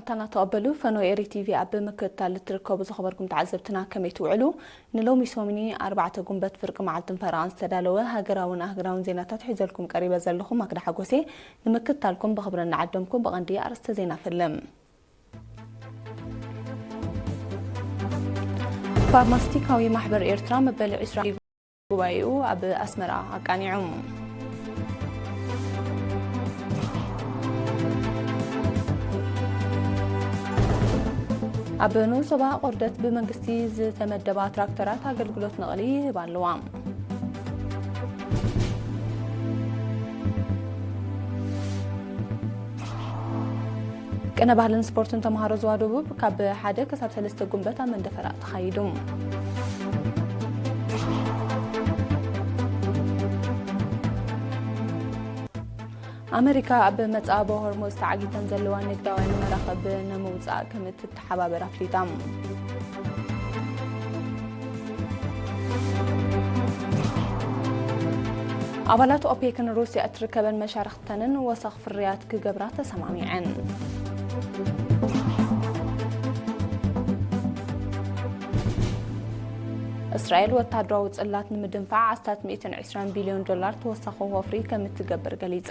ተኸታተልና ተቐበሉ። ፈኖ ኤሪ ቲቪ ኣብ ምክትታል እትርከቡ ዝኸበርኩም ተዓዘብትና ከመይ ትውዕሉ? ንሎሚ ሶሚኒ ኣርባዕተ ጉንበት ፍርቂ መዓልትን ፈረቓን ዝተዳለወ ሃገራውን ኣህጉራውን ዜናታት ሒዘልኩም ቀሪበ ዘለኹ ማክዳ ሓጎሴ። ንምክትታልኩም ብኽብሪ እናዓደምኩ ብቐንዲ ኣርእስተ ዜና ፈልም። ፋርማስቲካዊ ማሕበር ኤርትራ መበል ዕስራ ጉባኤኡ ኣብ ኣስመራ ኣቃኒዑ። ኣብ ንኡስ ዞባ ቆርደት ብመንግስቲ ዝተመደባ ትራክተራት ኣገልግሎት ነቕሊ ይህባ ኣለዋ። ቅነ ባህልን ስፖርትን ተምሃሮ ዞባ ደቡብ ካብ ሓደ ክሳብ ሰለስተ ጉንበት ኣብ መንደፈራ ተኻይዱ። ኣመሪካ ኣብ መጻኢ ሆርሙዝ ተዓጊተን ዘለዋ ንግዳውያን መራኽብ ንምውጻእ ከም እትተሓባበር ኣፍሊጣ። ኣባላት ኦፔክን ሩስያ እትርከበን መሻርኽተንን ወሰኽ ፍርያት ክገብራ ተሰማሚዐን። እስራኤል ወታደራዊ ጽላት ንምድንፋዕ ኣስታት ሚእትን ዕስራን ቢልዮን ዶላር ተወሳኺ ወፍሪ ከም እትገብር ገሊጻ።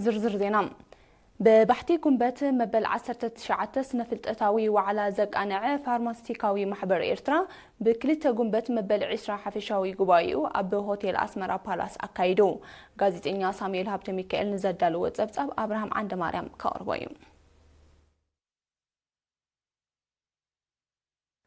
ዝርዝር ዜና። ብባሕቲ ጉንበት መበል ዓሰርተ ትሽዓተ ስነ ፍልጠታዊ ዋዕላ ዘቃንዐ ፋርማስቲካዊ ማሕበር ኤርትራ ብክልተ ጉንበት መበል ዕስራ ሓፈሻዊ ጉባኤኡ ኣብ ሆቴል ኣስመራ ፓላስ ኣካይዱ። ጋዜጠኛ ሳሙኤል ሃብተ ሚካኤል ንዘዳለዎ ጸብጻብ ኣብርሃም ዓንደ ማርያም ከቕርቦ እዩ።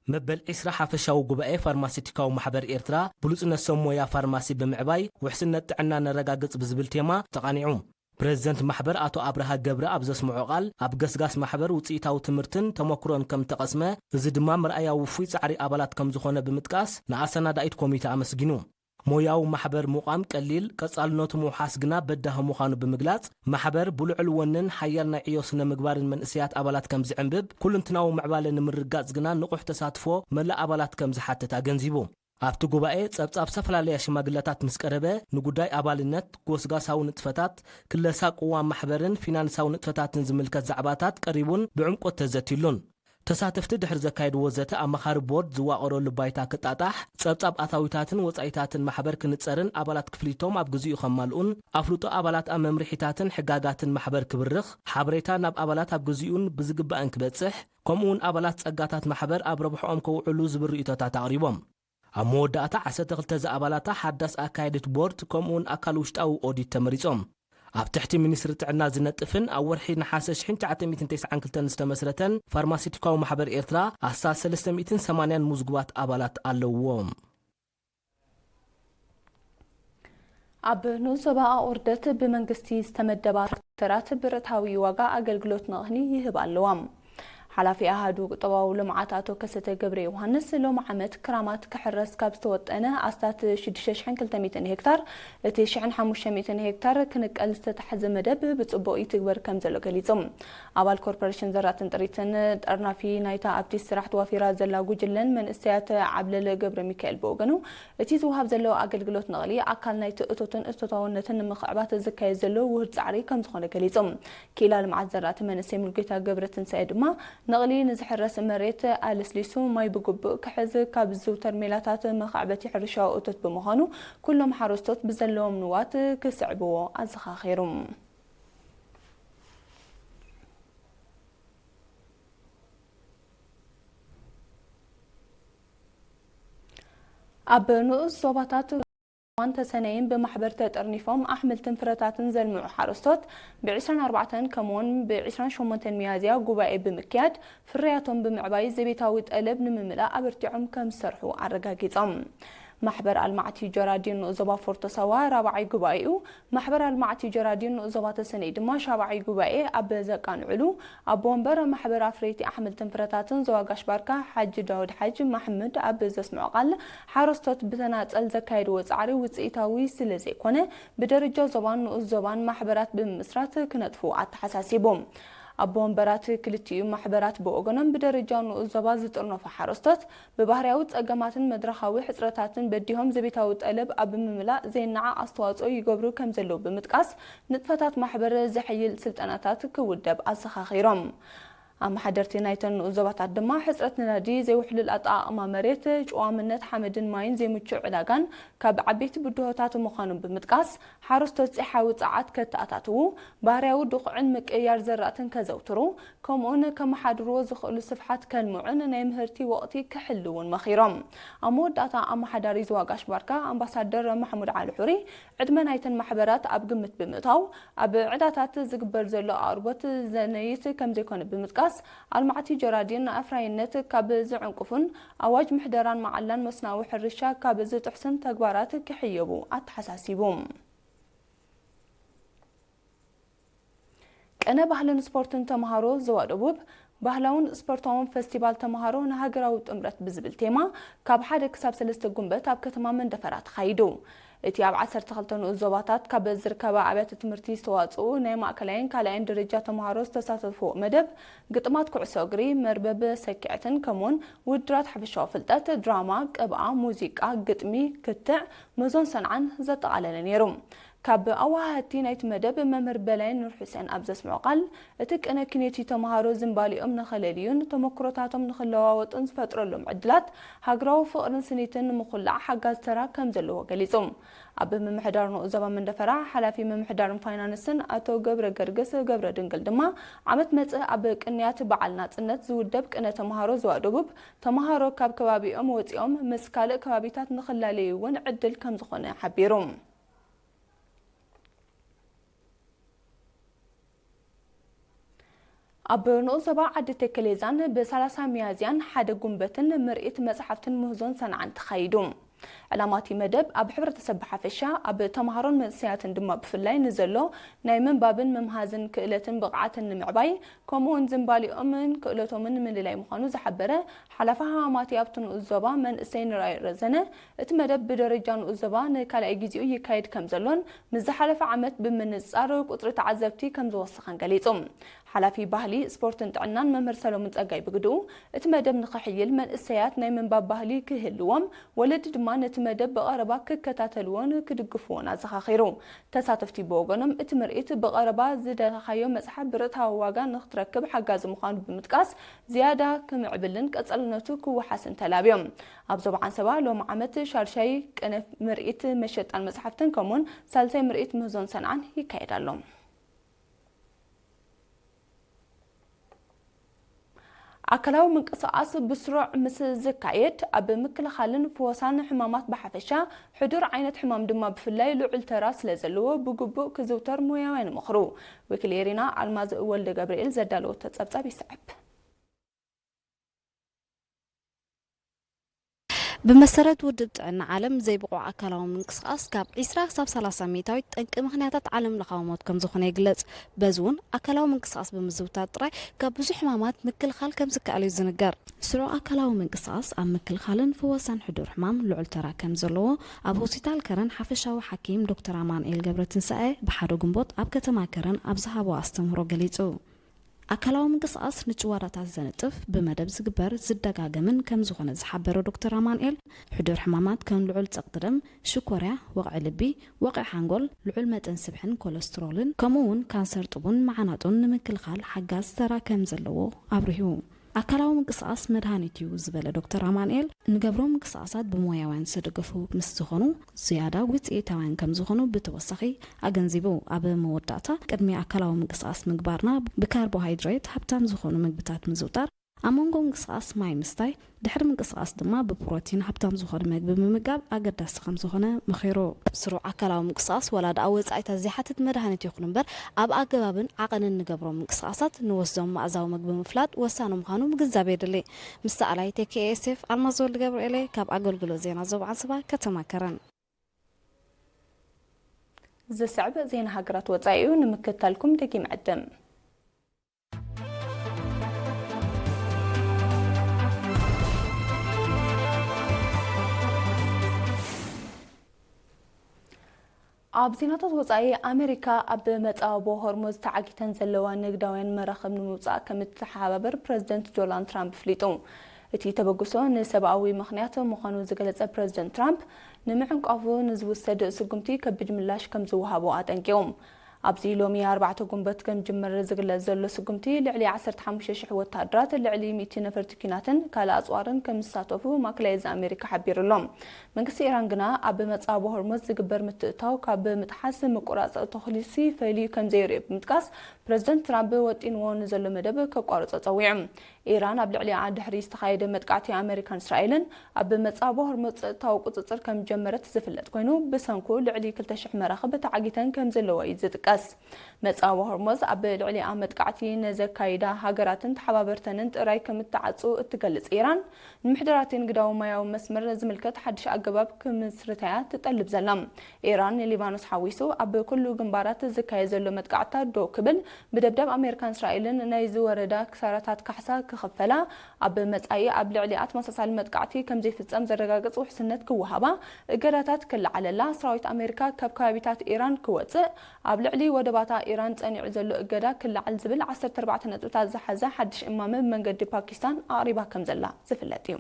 መበል ዕስራ ሓፈሻዊ ጉባኤ ፋርማሲቲካዊ ማሕበር ኤርትራ ብሉጽነት ሰብ ሞያ ፋርማሲ ብምዕባይ ውሕስነት ጥዕና ነረጋግጽ ብዝብል ቴማ ተቓኒዑ። ፕረዚደንት ማሕበር ኣቶ ኣብርሃ ገብረ ኣብ ዘስምዖ ቃል፣ ኣብ ገስጋስ ማሕበር ውጽኢታዊ ትምህርትን ተመክሮን ከም ተቐስመ፣ እዚ ድማ መርኣያ ውፉይ ጻዕሪ ኣባላት ከም ዝኾነ ብምጥቃስ፣ ንኣሰናዳኢት ኮሚተ ኣመስጊኑ። ሞያዊ ማሕበር ምቋም ቀሊል፣ ቀጻልነቱ ምውሓስ ግና በዳሂ ምዃኑ ብምግላጽ፣ ማሕበር ብልዑል ወንን ሓያል ናይ ዕዮ ስነ ምግባርን መንእሰያት ኣባላት ከም ዝዕንብብ፣ ኩልንትናዊ ምዕባለ ንምርግጋጽ ግና ንቑሕ ተሳትፎ መላእ ኣባላት ከም ዝሓትት ኣገንዚቡ። ኣብቲ ጉባኤ፣ ጸብጻብ ዝተፈላለያ ሽማግለታት ምስ ቀረበ፣ ንጉዳይ ኣባልነት፣ ጎስጋሳዊ ንጥፈታት፣ ክለሳ ቅዋም ማሕበርን ፊናንሳዊ ንጥፈታትን ዝምልከት ዛዕባታት ቀሪቡን ብዕምቆት ተዘትዩሉን። ተሳተፍቲ ድሕሪ ዘካየድዎ ዘተ፣ ኣማኻሪ ቦርድ ዝዋቐረሉ ባይታ ክጣጣሕ፣ ጸብጻብ ኣታዊታትን ወጻኢታትን ማሕበር ክንጸርን ኣባላት ክፍሊቶም ኣብ ግዜኡ ከማልኡን፣ ኣፍልጦ ኣባላት ኣብ መምርሒታትን ሕጋጋትን ማሕበር ክብርኽ፣ ሓበሬታ ናብ ኣባላት ኣብ ግዜኡን ብዝግባእን ክበጽሕ፣ ከምኡውን ኣባላት ጸጋታት ማሕበር ኣብ ረብሕኦም ከውዕሉ ዝብል ርእይቶታት ኣቕሪቦም። ኣብ መወዳእታ፣ ዓሰርተ ክልተ ዝኣባላታ ሓዳስ ኣካየዲት ቦርድ ከምኡውን ኣካል ውሽጣዊ ኦዲት ተመሪጾም። ኣብ ትሕቲ ሚኒስትሪ ጥዕና ዝነጥፍን ኣብ ወርሒ ነሓሰ ሽሕን ትሽዓተ ሚእትን ተስዓን ክልተን ዝተመስረተን ፋርማሲቲካዊ ማሕበር ኤርትራ፣ ኣስታት ሰለስተ ሚእትን ሰማንያን ምዝጉባት ኣባላት ኣለውዎ። ኣብ ንኡስ ዞባ ኣቑርደት ብመንግስቲ ዝተመደባ ትራክተራት ብርታዊ ዋጋ ኣገልግሎት ንቕኒ ይህባ ኣለዋ። ሓላፊ ኣሃዱ ቁጠባዊ ልምዓት ኣቶ ከሰተ ገብረ ዮሃንስ፣ ሎሚ ዓመት ክራማት ክሕረስ ካብ ዝተወጠነ ኣስታት ሽዱሽተ ሽሕን ክልተ ሚእትን ሄክታር፣ እቲ ሽሕን ሓሙሽተ ሚእትን ሄክታር ክንቀል ዝተታሕዘ መደብ ብጽቡቕ ይትግበር ከም ዘሎ ገሊጹ። ኣባል ኮርፖሬሽን ዘራእትን ጥሪትን ጠርናፊ ናይታ ኣብቲ ስራሕ ተዋፊራ ዘላ ጉጅለን መንእሰያት ዓብለል ገብረ ሚካኤል ብወገኑ፣ እቲ ዝወሃብ ዘሎ ኣገልግሎት ንቕሊ ኣካል ናይቲ እቶትን እቶታውነትን ንምኽዕባት ዝካየድ ዘሎ ውሁድ ጻዕሪ ከም ዝኾነ ገሊጹ። ክኢላ ልምዓት ዘራእቲ መንእሰይ ሙሉጌታ ገብረትንሳኤ ድማ፣ ንቕሊ ንዝሕረስ መሬት ኣለስሊሱ ማይ ብግቡእ ክሕዝ ካብ ዝዝውተር ሜላታት መኻዕበቲ ሕርሻዊ እቶት ብምዃኑ፣ ኩሎም ሓረስቶት ብዘለዎም ንዋት ክስዕብዎ ኣዘኻኺሩ። ኣብ ንኡስ ዞባታት እዋን ተሰነይን ብማሕበር ተጠርኒፎም ኣሕምልትን ፍረታትን ዘልምዑ ሓረስቶት፣ ብ ዕስራን ኣርባዕተን ከምኡውን ብ ዕስራን ሸሞንተን ሚያዝያ ጉባኤ ብምክያድ፣ ፍርያቶም ብምዕባይ ዘቤታዊ ጠለብ ንምምላእ ኣበርቲዖም ከም ዝሰርሑ ኣረጋጊጾም። ማሕበር ኣልማዕቲ ጀራዲን ንኡስ ዞባ ፎርቶ ሳዋ ራብዓይ ጉባኤኡ፣ ማሕበር ኣልማዕቲ ጀራዲን ንኡስ ዞባ ተሰነይ ድማ ሻብዓይ ጉባኤ ኣብ ዘቃንዕሉ፣ ኣቦ ወንበር ማሕበር ኣፍረይቲ ኣሕምልትን ፍረታትን ዞባ ጋሽ ባርካ ሓጂ ዳውድ ሓጂ ማሕምድ ኣብ ዘስምዖ ቃል፣ ሓረስቶት ብተናጸል ዘካየድዎ ጻዕሪ ውጽኢታዊ ስለ ዘይኮነ፣ ብደረጃ ዞባን ንኡስ ዞባን ማሕበራት ብምምስራት ክነጥፉ ኣተሓሳሲቡ። ኣቦ ወንበራት ክልቲኡ ማሕበራት ብወገኖም፣ ብደረጃ ንኡስ ዞባ ዝጥርነፉ ሓረስቶት ብባህርያዊ ጸገማትን መድረኻዊ ሕጽረታትን በዲሆም ዘቤታዊ ጠለብ ኣብ ምምላእ ዘይነዓቕ ኣስተዋጽኦ ይገብሩ ከም ዘለዉ ብምጥቃስ፣ ንጥፈታት ማሕበር ዘሐይል ስልጠናታት ክውደብ ኣዘኻኺሮም። ኣመሓደርቲ ናይተን ንኡስ ዞባታት ድማ፣ ሕጽረት ነዳዲ፣ ዘይውሕሉል ኣጠቓቕማ መሬት፣ ጭዋምነት ሓመድን ማይን ዘይምቹእ ዕዳጋን ካብ ዓበይቲ ብድሆታት ምዃኑ ብምጥቃስ፣ ሓረስቶት ጸሓያዊ ጸዓት ከተኣታትዉ፣ ባህርያዊ ድኹዕን ምቅይያር ዘራእትን ከዘውትሩ፣ ከምኡውን ከመሓድርዎ ዝኽእሉ ስፍሓት ከልምዑን ናይ ምህርቲ ወቕቲ ክሕልውን መኺሮም። ኣብ መወዳእታ፣ ኣመሓዳሪ ዞባ ጋሽ ባርካ ኣምባሳደር ማሕሙድ ዓሊ ሑሪ፣ ዕድመ ናይተን ማሕበራት ኣብ ግምት ብምእታው፣ ኣብ ዕዳታት ዝግበር ዘሎ ኣቕርቦት ዘነይት ከም ዘይኮነ ብምጥቃስ፣ ኣልማዕቲ ጀራዲን ንኣፍራይነት ካብ ዝዕንቅፉን ኣዋጅ ምሕደራን መዓላን መስናዊ ሕርሻ ካብ ዝጥሕስን ተግባራት ክሕየቡ ኣተሓሳሲቡ። ቅነ ባህልን ስፖርትን ተምሃሮ ዞባ ደቡብ፣ ባህላውን ስፖርታውን ፈስቲቫል ተምሃሮ ንሃገራዊ ጥምረት ብዝብል ቴማ፣ ካብ ሓደ ክሳብ ሰለስተ ጉንበት ኣብ ከተማ መንደፈራ ተኻይዱ። እቲ ኣብ ዓሰርተ ክልተ ንኡስ ዞባታት ካብ ዝርከባ ኣብያተ ትምህርቲ ዝተዋጽኡ ናይ ማእከላይን ካልኣይን ደረጃ ተምሃሮ ዝተሳተፍዎ መደብ፣ ግጥማት ኩዕሶ እግሪ፣ መርበብ ሰኪዐትን ከምኡውን ውድድራት ሓፈሻዊ ፍልጠት፣ ድራማ፣ ቅብኣ፣ ሙዚቃ፣ ግጥሚ፣ ክትዕ፣ ምህዞን ሰንዓን ዘጠቓለለ ነይሩ። ካብ ኣወሃህድቲ ናይቲ መደብ መምህር በላይ ኑር ሑሴን ኣብ ዘስምዖ ቃል፣ እቲ ቅነ ኪነቲ ተምሃሮ ዝንባሊኦም ንኸለልዩን ተመክሮታቶም ንኽለዋወጡን ዝፈጥረሎም ዕድላት፣ ሃገራዊ ፍቕርን ስኒትን ንምኹላዕ ሓጋዚ ተራ ከም ዘለዎ ገሊጹ። ኣብ ምምሕዳር ንኡስ ዞባ መንደፈራ ሓላፊ ምምሕዳርን ፋይናንስን ኣቶ ገብረ ገርግስ ገብረ ድንግል ድማ፣ ዓመት መጽእ ኣብ ቅንያት በዓል ናጽነት ዝውደብ ቅነ ተምሃሮ ዞባ ደቡብ፣ ተምሃሮ ካብ ከባቢኦም ወጺኦም ምስ ካልእ ከባቢታት ንኽላለዩ እውን ዕድል ከም ዝኾነ ሓቢሩ። ኣብ ንኡስ ዞባ ዓዲ ተከሌዛን ብ30 ሚያዝያን ሓደ ጉንበትን ምርኢት መጽሓፍትን ምህዞን ሰንዓን ተኻይዱ። ዕላማ እቲ መደብ ኣብ ሕብረተሰብ ብሓፈሻ፣ ኣብ ተምሃሮን መንእሰያትን ድማ ብፍላይ ንዘሎ ናይ ምንባብን ምምሃዝን ክእለትን ብቕዓትን ንምዕባይ፣ ከምኡውን ዝንባሊኦምን ክእለቶምን ንምልላይ ምዃኑ ዝሓበረ ሓላፊ ሃማማቲ ኣብቲ ንኡስ ዞባ መንእሰይ ንራይ ረዘነ፣ እቲ መደብ ብደረጃ ንኡስ ዞባ ንካልኣይ ግዜኡ ይካየድ ከም ዘሎን ምስ ዝሓለፈ ዓመት ብምንጻር ቁጽሪ ተዓዘብቲ ከም ዝወሰኸን ገሊጹ። ሓላፊ ባህሊ፣ ስፖርትን ጥዕናን መምህር ሰሎሞን ጸጋይ ብግድኡ፣ እቲ መደብ ንኽሕይል መንእሰያት ናይ ምንባብ ባህሊ ክህልዎም፣ ወለዲ ድማ ነቲ መደብ ብቐረባ ክከታተልዎን ክድግፍዎን ኣዘኻኺሩ። ተሳተፍቲ ብወገኖም፣ እቲ ምርኢት ብቐረባ ዝደለኻዮ መጽሓፍ ብርታዊ ዋጋ ንኽትረክብ ሓጋዚ ምዃኑ ብምጥቃስ፣ ዝያዳ ክምዕብልን ቀጻልነቱ ክወሓስን ተላብዮም። ኣብ ዞባ ዓንሰባ ሎሚ ዓመት ሻድሻይ ቅነ ምርኢት መሸጣን መጽሓፍትን ከምኡውን ሳልሳይ ምርኢት ምህዞን ሰንዓን ይካየድ ኣሎ። ኣካላዊ ምንቅስቓስ ብስሩዕ ምስ ዝካየድ፣ ኣብ ምክልኻልን ፍወሳን ሕማማት ብሓፈሻ፣ ሕዱር ዓይነት ሕማም ድማ ብፍላይ ልዑል ተራ ስለ ዘለዎ፣ ብግቡእ ክዝውተር ሞያውያን ይመኽሩ። ወኪል ኤሪና ኣልማዝ ወልደ ገብርኤል ዘዳለወቶ ጸብጻብ ይስዕብ። ብመሰረት ውድብ ጥዕና ዓለም፣ ዘይብቑዕ ኣካላዊ ምንቅስቓስ ካብ ዒስራ ክሳብ ሰላሳ ሚእታዊት ጠንቂ ምኽንያታት ዓለም ለኻዊ ሞት ከም ዝኾነ ይግለጽ። በዚ እውን ኣካላዊ ምንቅስቓስ ብምዝውታር ጥራይ ካብ ብዙሕ ሕማማት ምክልኻል ከም ዝከኣል እዩ ዝንገር። ስሩዕ ኣካላዊ ምንቅስቓስ ኣብ ምክልኻልን ፍወሳን ሕዱር ሕማም ልዑል ተራ ከም ዘለዎ ኣብ ሆስፒታል ከረን ሓፈሻዊ ሓኪም ዶክተር ኣማኑኤል ገብረትንሳኤ ብሓደ ግንቦት ኣብ ከተማ ከረን ኣብ ዝሃቦ ኣስተምህሮ ገሊጹ። ኣካላዊ ምንቅስቓስ ንጭዋዳታት ዘንጥፍ፣ ብመደብ ዝግበር ዝደጋገምን ከም ዝኾነ ዝሓበረ ዶክተር ኣማኑኤል፣ ሕዱር ሕማማት ከም ልዑል ጸቕጢ ደም፣ ሽኮርያ፣ ወቕዒ ልቢ፣ ወቕዒ ሓንጎል፣ ልዑል መጠን ስብሕን ኮለስትሮልን፣ ከምኡ እውን ካንሰር ጡብን መዓናጡን ንምክልኻል ሓጋዝ ተራ ከም ዘለዎ ኣብሪሁ። ኣካላዊ ምንቅስቓስ መድሃኒት እዩ ዝበለ ዶክተር ኣማኑኤል፣ ንገብሮ ምንቅስቓሳት ብሞያውያን ዝተደገፉ ምስ ዝኾኑ ዝያዳ ውፅኢታውያን ከም ዝኾኑ ብተወሳኺ ኣገንዚቡ። ኣብ መወዳእታ፣ ቅድሚ ኣካላዊ ምንቅስቓስ ምግባርና ብካርቦሃይድሬት ሃብታም ዝኾኑ ምግብታት ምዝውጣር፣ ኣብ መንጎ ምንቅስቓስ ማይ ምስታይ፣ ድሕሪ ምንቅስቓስ ድማ ብፕሮቲን ሃብታም ዝኾነ ምግቢ ምምጋብ ኣገዳሲ ከም ዝኾነ መኺሩ። ስሩዕ ኣካላዊ ምንቅስቓስ ዋላ ደኣ ወጻኢታት ዘይሓትት መድሃኒት ይኹን እምበር፣ ኣብ ኣገባብን ዓቐንን ንገብሮ ምንቅስቓሳት ንወስዶም መኣዛዊ ምግቢ ምፍላጥ ወሳኒ ምዃኑ ምግንዛብ የድሊ። ምስ ሰኣላይ ቴኬኤስኤፍ ኣልማዝ ወልድ ገብርኤለ ካብ ኣገልግሎት ዜና ዞባ ዓንሰባ ከተማ ከረን። ዝስዕብ ዜና ሃገራት ወጻኢ እዩ፣ ንምክትታልኩም ደጊም ዕድም። ኣብ ዜናታት ወጻኢ፣ ኣመሪካ ኣብ መጻብቦ ሆርሙዝ ተዓጊተን ዘለዋ ንግዳውያን መራኽብ ንምውጻእ ከም እትተሓባበር ፕረዚደንት ዶናልድ ትራምፕ ኣፍሊጡ። እቲ ተበግሶ ንሰብኣዊ ምኽንያት ምዃኑ ዝገለጸ ፕረዚደንት ትራምፕ፣ ንምዕንቃፉ ንዝውሰድ ስጉምቲ ከቢድ ምላሽ ከም ዝወሃቦ ኣጠንቂቑ። ኣብዚ ሎሚ ኣርባዕተ ጉንበት ከም ዝጅመር ዝግለጽ ዘሎ ስጉምቲ፣ ልዕሊ ዓሰርተ ሓሙሽተ ሽሕ ወተሃደራት፣ ልዕሊ ሚእቲ ነፈርቲ ኲናትን ካልእ ኣጽዋርን ከም ዝሳተፉ ማእከላይ እዚ ኣመሪካ ሓቢሩ ኣሎ። መንግስቲ ኢራን ግና ኣብ መጻብቦ ሆርሙዝ ዝግበር ምትእትታው ካብ ምጥሓስ ምቁራጽ ተኹሲ ፈይሉ ከም ዘይርእዮ ብምጥቃስ፣ ፕረዚደንት ትራምፕ ወጢንዎ ንዘሎ መደብ ከቋርጾ ጸዊዑ። ኢራን ኣብ ልዕሊኣ ድሕሪ ዝተኻየደ መጥቃዕቲ ኣመሪካን እስራኤልን ኣብ መጻብቦ ሆርሙዝ ጸጥታዊ ቁጽጽር ከም ጀመረት ዝፍለጥ ኮይኑ፣ ብሰንኩ ልዕሊ ክልተ ሽሕ መራኽብ ተዓጊተን ከም ዘለዋ እዩ ዝጥቀስ። መጻብቦ ሆርሙዝ ኣብ ልዕሊኣ መጥቃዕቲ ነዘካይዳ ሃገራትን ተሓባበርተንን ጥራይ ከም እትዓጹ እትገልጽ ኢራን፣ ንምሕደራቲ ንግዳዊ ማያዊ መስመር ዝምልከት ሓድሽ ኣገባብ ክምስርታያ ትጠልብ ዘላ። ኢራን ንሊባኖስ ሓዊሱ ኣብ ኩሉ ግንባራት ዝካየድ ዘሎ መጥቃዕትታት ደው ክብል፣ ብደብዳብ ኣሜሪካን እስራኤልን ናይ ዝወረዳ ክሳራታት ካሕሳ ክኽፈላ፣ ኣብ መጻኢ ኣብ ልዕሊኣ ተመሳሳሊ መጥቃዕቲ ከም ዘይፍጸም ዘረጋግጽ ውሕስነት ክወሃባ፣ እገዳታት ክለዓለላ፣ ሰራዊት ኣሜሪካ ካብ ከባቢታት ኢራን ክወጽእ፣ ኣብ ልዕሊ ወደባታ ኢራን ጸኒዑ ዘሎ እገዳ ክለዓል ዝብል ዓሰርተ ኣርባዕተ ነጥብታት ዝሓዘ ሓድሽ እማመ ብመንገዲ ፓኪስታን ኣቕሪባ ከም ዘላ ዝፍለጥ እዩ።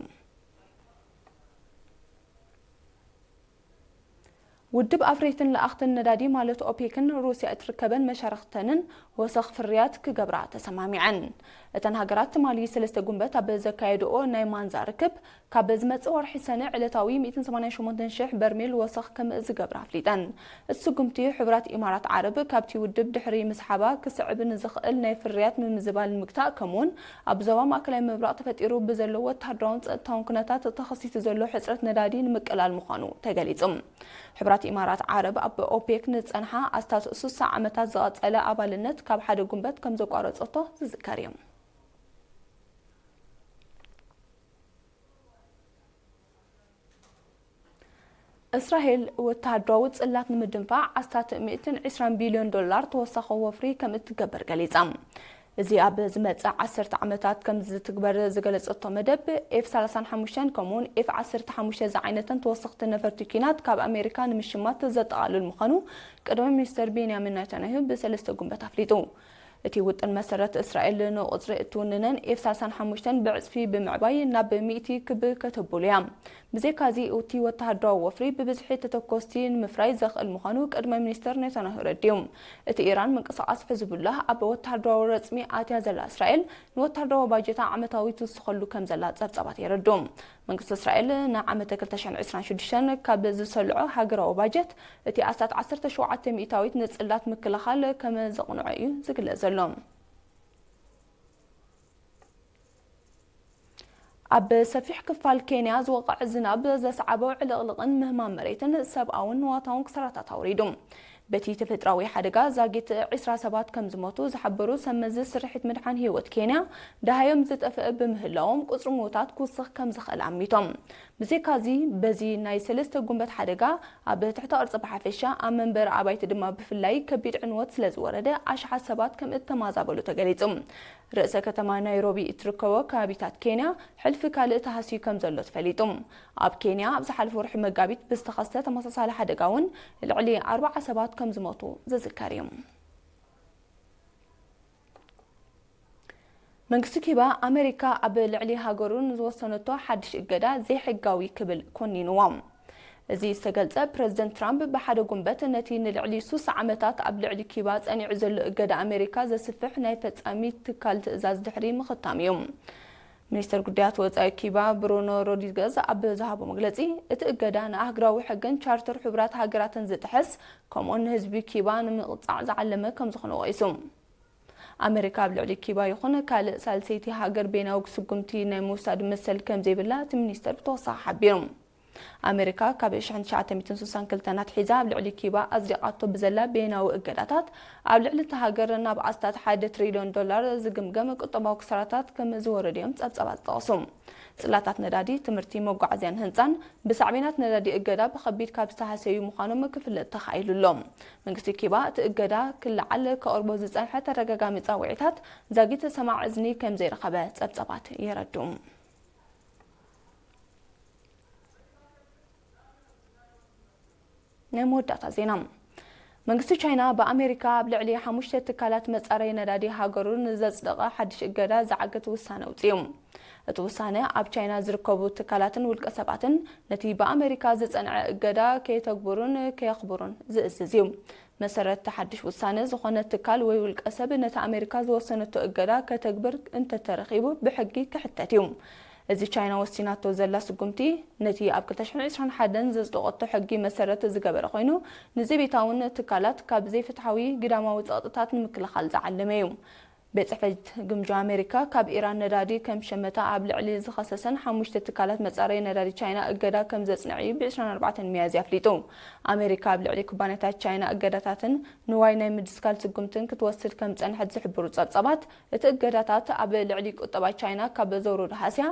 ውድብ ኣፍረይትን ለኣኽትን ነዳዲ ማለት ኦፔክን ሩስያ እትርከበን መሻርኽተንን ወሰኽ ፍርያት ክገብራ ተሰማሚዐን። እተን ሃገራት ትማሊ ሰለስተ ጉንበት ኣብ ዘካየድኦ ናይ ማንዛ ርክብ፣ ካብ ዝመጽእ ወርሒ ሰነ ዕለታዊ ሚእትን ሰማንያን ሸሞንተን ሽሕ በርሜል ወሰኽ ከም ዝገብራ ኣፍሊጠን። እቲ ስጉምቲ፣ ሕቡራት ኢማራት ዓረብ ካብቲ ውድብ ድሕሪ ምስሓባ ክስዕብ ንዝኽእል ናይ ፍርያት ምምዝባል ንምግታእ፣ ከምኡውን ኣብ ዞባ ማእከላይ ምብራቕ ተፈጢሩ ብዘሎ ወተሃደራውን ጸጥታውን ኩነታት ተኸሲቱ ዘሎ ሕጽረት ነዳዲ ንምቅላል ምዃኑ ተገሊጹ። ሕቡራት ኢማራት ዓረብ ኣብ ኦፔክ ንዝጸንሓ ኣስታት ሱሳ ዓመታት ዝቐጸለ ኣባልነት ካብ ሓደ ጉንበት ከም ዘቋረጸቶ ዝዝከር እዩ። እስራኤል ወተሃደራዊ ጽላት ንምድንፋዕ ኣስታት ሚእትን ዕስራን ቢልዮን ዶላር ተወሳኺ ወፍሪ ከም እትገብር ገሊጻ። እዚ ኣብ ዝመጽእ ዓሰርተ ዓመታት ከም ዝትግበር ዝገለጸቶ መደብ፣ ኤፍ ሰላሳን ሓሙሽተን ከምኡውን ኤፍ ዓሰርተ ሓሙሽተ ዝዓይነተን ተወሰኽቲ ነፈርቲ ኲናት ካብ ኣሜሪካ ንምሽማት ዘጠቓልል ምዃኑ ቀዳማይ ሚኒስተር ቤንያሚን ናታንያሁ ብሰለስተ ጉንበት ኣፍሊጡ። እቲ ውጥን መሰረት እስራኤል ንቁጽሪ እትውንነን ኤፍ ሰላሳን ሓሙሽተን ብዕጽፊ ብምዕባይ ናብ ሚእቲ ክብ ከተብሉ እያ። ብዘይካዚ፣ እቲ ወተሃደራዊ ወፍሪ ብብዝሒ ተተኮስቲ ንምፍራይ ዘኽእል ምዃኑ ቀዳማይ ሚኒስተር ኔታንያሁ ረድዩ። እቲ ኢራን ምንቅስቓስ ሕዝቡላህ ኣብ ወተሃደራዊ ረጽሚ ኣትያ ዘላ እስራኤል፣ ንወተሃደራዊ ባጀታ ዓመታዊ ትውስኸሉ ከም ዘላ ጸብጻባት የረድኡ። መንግስቲ እስራኤል ንዓመተ ክልተ ሽሕን ዕስራን ሽዱሽተን ካብ ዝሰልዖ ሃገራዊ ባጀት፣ እቲ ኣስታት ዓሰርተ ሸውዓተ ሚእታዊት ንጽላት ምክልኻል ከም ዘቕንዖ እዩ ዝግለጽ ዘሎ። ኣብ ሰፊሕ ክፋል ኬንያ ዝወቕዐ ዝናብ ዘስዓቦ ዕልቕልቕን ምህማም መሬትን ሰብኣውን ንዋታውን ክሳራታት ኣውሪዱ። በቲ ተፈጥሮኣዊ ሓደጋ ዛጊት ዕስራ ሰባት ከም ዝሞቱ ዝሓበሩ ሰብ መዚ ስርሒት ምድሓን ህይወት ኬንያ፣ ደሃዮም ዝጠፍአ ብምህላዎም፣ ቁጽሪ ምዉታት ክውስኽ ከም ዝኽእል ኣሚቶም። ብዘይካዚ፣ በዚ ናይ ሰለስተ ጉንበት ሓደጋ፣ ኣብ ትሕተ ቅርጺ ብሓፈሻ፣ ኣብ መንበሪ ኣባይቲ ድማ ብፍላይ ከቢድ ዕንወት ስለ ዝወረደ፣ ኣሽሓት ሰባት ከም እተማዛበሉ ተገሊጹ። ርእሰ ከተማ ናይሮቢ እትርከቦ ከባቢታት ኬንያ፣ ሕልፊ ካልእ ተሃስዩ ከም ዘሎ ተፈሊጡ። ኣብ ኬንያ፣ ኣብ ዝሓለፈ ወርሒ መጋቢት ብዝተኸስተ ተመሳሳሊ ሓደጋ እውን ልዕሊ ኣርባዓ ሰባት ከም ዝሞቱ ዝዝከር እዩ። መንግስቲ ኪባ፣ ኣመሪካ ኣብ ልዕሊ ሃገሩ ንዝወሰነቶ ሓድሽ እገዳ ዘይሕጋዊ ክብል ኮኒንዎ። እዚ ዝተገልጸ፣ ፕረዚደንት ትራምፕ ብሓደ ጉንበት ነቲ ንልዕሊ ሱሳ ዓመታት ኣብ ልዕሊ ኪባ ጸኒዑ ዘሎ እገዳ ኣመሪካ ዘስፍሕ ናይ ፈጻሚ ትካል ትእዛዝ ድሕሪ ምኽታም እዩ። ሚኒስተር ጉዳያት ወጻኢ ኪባ ብሩኖ ሮድሪገዝ ኣብ ዝሃቦ መግለጺ፣ እቲ እገዳ ንኣህጉራዊ ሕግን ቻርተር ሕቡራት ሃገራትን ዝጥሕስ፣ ከምኡውን ንህዝቢ ኪባ ንምቕጻዕ ዝዓለመ ከም ዝኾነ ወቒሱ። ኣመሪካ ኣብ ልዕሊ ኪባ ይኹን ካልእ ሳልሰይቲ ሃገር በይናዊ ስጉምቲ ናይ ምውሳድ መሰል ከም ዘይብላ እቲ ሚኒስተር ብተወሳኺ ሓቢሩ። ኣመሪካ ካብ ሽሕን ትሽዓተ ሚእትን ስሳን ክልተን ኣትሒዛ ኣብ ልዕሊ ኪባ ኣጽዲቓቶ ብዘላ በይናዊ እገዳታት፣ ኣብ ልዕሊ እታ ሃገር ናብ ኣስታት ሓደ ትሪልዮን ዶላር ዝግምገም ቁጠባዊ ክሳራታት ከም ዝወረዱ እዮም ጸብጻባት ዝጠቕሱ። ጽላታት ነዳዲ፣ ትምህርቲ፣ መጓዓዝያን ህንጻን ብሳዕቤናት ነዳዲ እገዳ ብኸቢድ ካብ ዝተሃሰዩ ምዃኖም ክፍለጥ ተኻኢሉ ኣሎ። መንግስቲ ኪባ እቲ እገዳ ክለዓል ከቕርቦ ዝጸንሐ ተደጋጋሚ ጻውዒታት ዛጊት ሰማዕ እዝኒ ከም ዘይረኸበ ጸብጻባት የረድኡ። ናይ መወዳእታ ዜና። መንግስቲ ቻይና ብኣሜሪካ ኣብ ልዕሊ ሓሙሽተ ትካላት መጻረይ ነዳዲ ሃገሩ ንዘጽደቐ ሓድሽ እገዳ ዝዓግት ውሳነ ኣውጺኡ። እቲ ውሳነ ኣብ ቻይና ዝርከቡ ትካላትን ውልቀ ሰባትን ነቲ ብኣሜሪካ ዝጸንዐ እገዳ ከየተግብሩን ከየኽብሩን ዝእዝዝ እዩ። መሰረት እቲ ሓድሽ ውሳነ፣ ዝኾነ ትካል ወይ ውልቀ ሰብ ነቲ ኣሜሪካ ዝወሰነቶ እገዳ ከተግብር እንተተረኺቡ ብሕጊ ክሕተት እዩ። እዚ ቻይና ወሲናቶ ዘላ ስጉምቲ፣ ነቲ ኣብ ክልተ ሽሕን ዕስራን ሓደን ዘጽደቐቶ ሕጊ መሰረት ዝገበረ ኮይኑ፣ ንዘቤታውን ትካላት ካብ ዘይፍትሓዊ ግዳማዊ ጸቕጥታት ንምክልኻል ዝዓለመ እዩ። ቤት ጽሕፈት ግምጃ ኣሜሪካ ካብ ኢራን ነዳዲ ከም ሸመታ ኣብ ልዕሊ ዝኸሰሰን ሓሙሽተ ትካላት መጻረይ ነዳዲ ቻይና እገዳ ከም ዘጽንዐ እዩ ብ ዕስራን ኣርባዕተን ሚያዝያ ኣፍሊጡ። ኣሜሪካ ኣብ ልዕሊ ኩባንያታት ቻይና እገዳታትን ንዋይ ናይ ምድስካል ስጉምትን ክትወስድ ከም ጸንሐት ዝሕብሩ ጸብጻባት፣ እቲ እገዳታት ኣብ ልዕሊ ቁጠባ ቻይና ካብ ዘውረዶ ሃስያ፣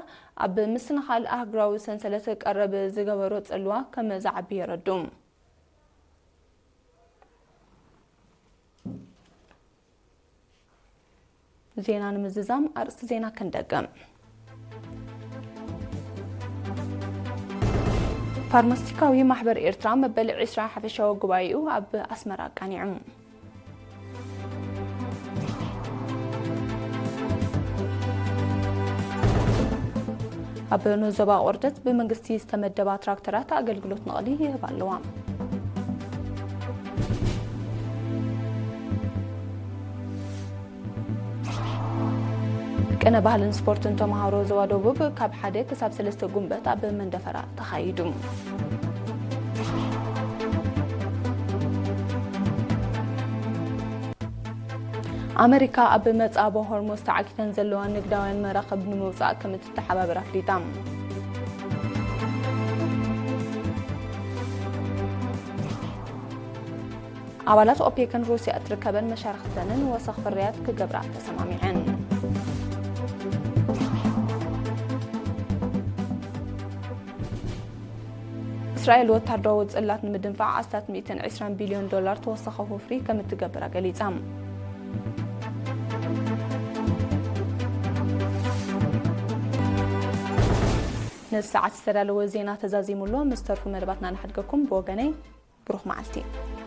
ኣብ ምስንኻል ኣህጉራዊ ሰንሰለት ቀረብ ዝገበሮ ጽልዋ ከም ዝዓቢ የረዱ። ዜና ንምዝዛም ኣርእስቲ ዜና ክንደግም። ፋርማሲቲካዊ ማሕበር ኤርትራ መበል ዕስራ ሓፈሻዊ ጉባኤኡ ኣብ ኣስመራ ኣቃኒዑ። ኣብ ኖዞባ ቆርደት ብመንግስቲ ዝተመደባ ትራክተራት ኣገልግሎት ነቕሊ ይህባ ኣለዋ። ቅነ ባህልን ስፖርትን ተምሃሮ ዞባ ደቡብ ካብ ሓደ ክሳብ ሰለስተ ጉንበት ኣብ መንደፈራ ተኻይዱ። ኣመሪካ ኣብ መጻ ብሆርሙዝ ተዓጊተን ዘለዋ ንግዳውያን መራኽብ ንምውጻእ ከም እትተሓባበር ኣፍሊጣ። ኣባላት ኦፔክን ሩስያ እትርከበን መሻርክተንን ወሰኽ ፍርያት ክገብራ ተሰማሚዐን። እስራኤል ወታደራዊ ጽላት ንምድንፋዕ ኣስታት ሚእትን ዕስራን ቢልዮን ዶላር ተወሳኺ ወፍሪ ከም እትገብራ ገሊጻ። ነዚ ሰዓት ዝተዳለወ ዜና ተዛዚሙ ኣሎ። ምስ ተርፉ መደባትና ንሓድገኩም። ብወገነይ ብሩኽ መዓልቲ።